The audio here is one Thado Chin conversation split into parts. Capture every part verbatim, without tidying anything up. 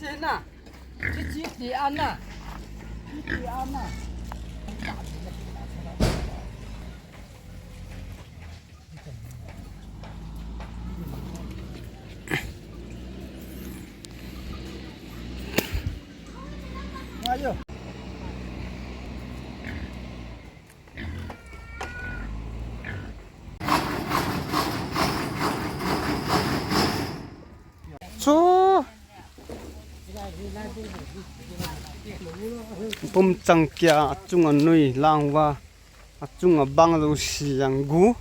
Tina, kichi ti ana. Kichi ana. Ayo. Chu. Pum chang kia achung anui lang va. Achung abang lo si yang gu.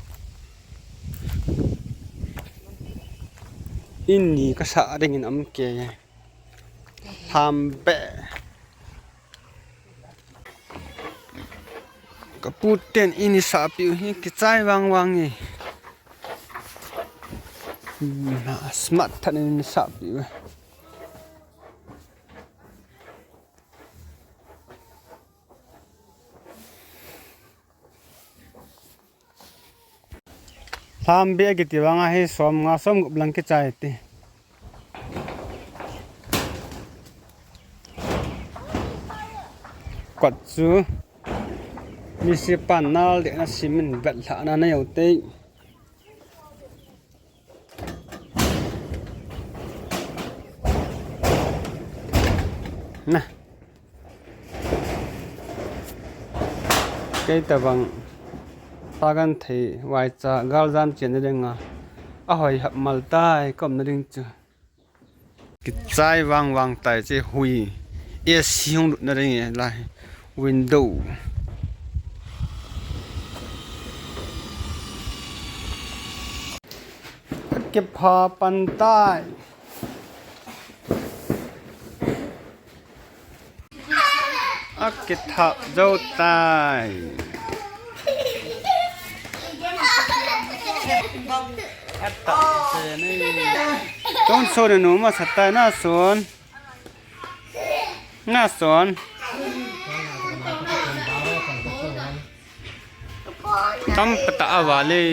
Ini kasa dingin am ke. Ham be. Kapu ten ini sapi hi kichai vang vang e. Hmm, smart than ini sapi. Lhambi akiti vang ahi som nga som gup lang kichai ti. Kot chu misi pan nal de na simin vet lha na na yo te. Na. Kei tabang tagan thei vaicha galjam chen na ding a. Ahoi hap mal tai kom na ding chu. Kichai vang vang tai che hui. A C hung lut na ding e lai. Window. Kipha pan tai. Akithap jou tai. Ton son nu ma satai na son. Na son. Tam pata avale.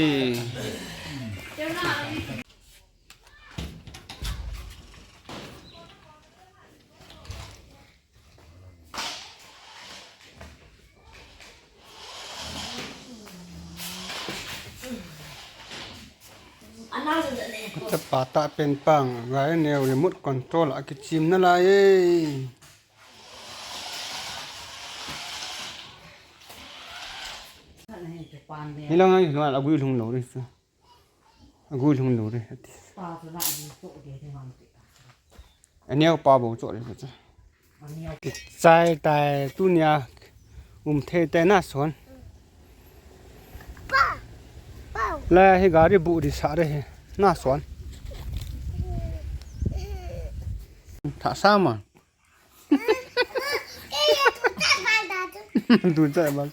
Chapa ta pen pang, gai neo remote control a kichim na lai e. Ni lang ai lo a gui lhung lo ri su. Agui lhung lou re, ati. Pa chu la ji to de de ngam ti. Aneo pa bou cho re chu. Aneo. Chai tai tunia um thei te na son. Pa. Pa. La hi gari bu di sa re he. Na son. Tha sa ma. Tu chai bang.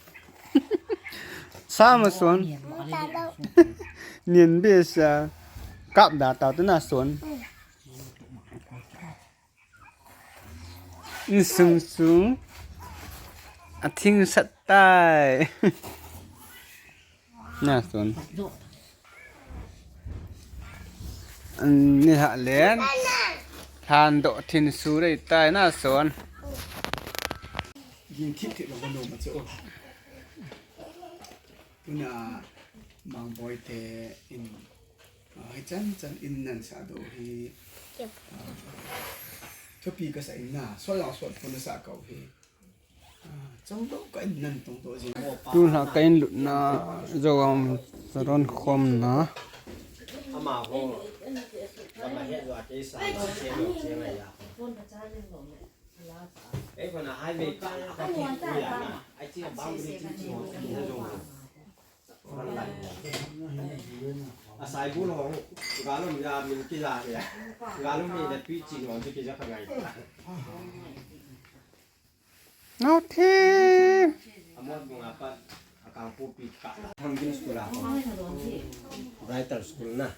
Sa ma son. Nian be sa. Kap da ta tu na son. Insung sung. A thing sat tai. Na son. Ni ha len. Than do thin su rei tai na son. Ging thip thip lo no ma chu. Tuna Mangboi te in, ah, hi chan chan in nan sa do hi, ah, thupi ka sa in na, sol lang sol pun sa kau hi. Chang do ka in nan tong do jing. Tu na ka in lut na, jo am saron khom na. Ama ho. Ama he jo a ke sa na se lo se na ya. Ei ko na hai me ka ka ki ku ya na. Ai chi ba bu ri chi chi ho ki na jo. A sai bu lo. Ga lo ya min ki la ya. Ga lo mi da pi chi ho ki ja ka ngai. Naughty. Amot bunga pa akang pu pi ka. Hangin school a. Brighter school na.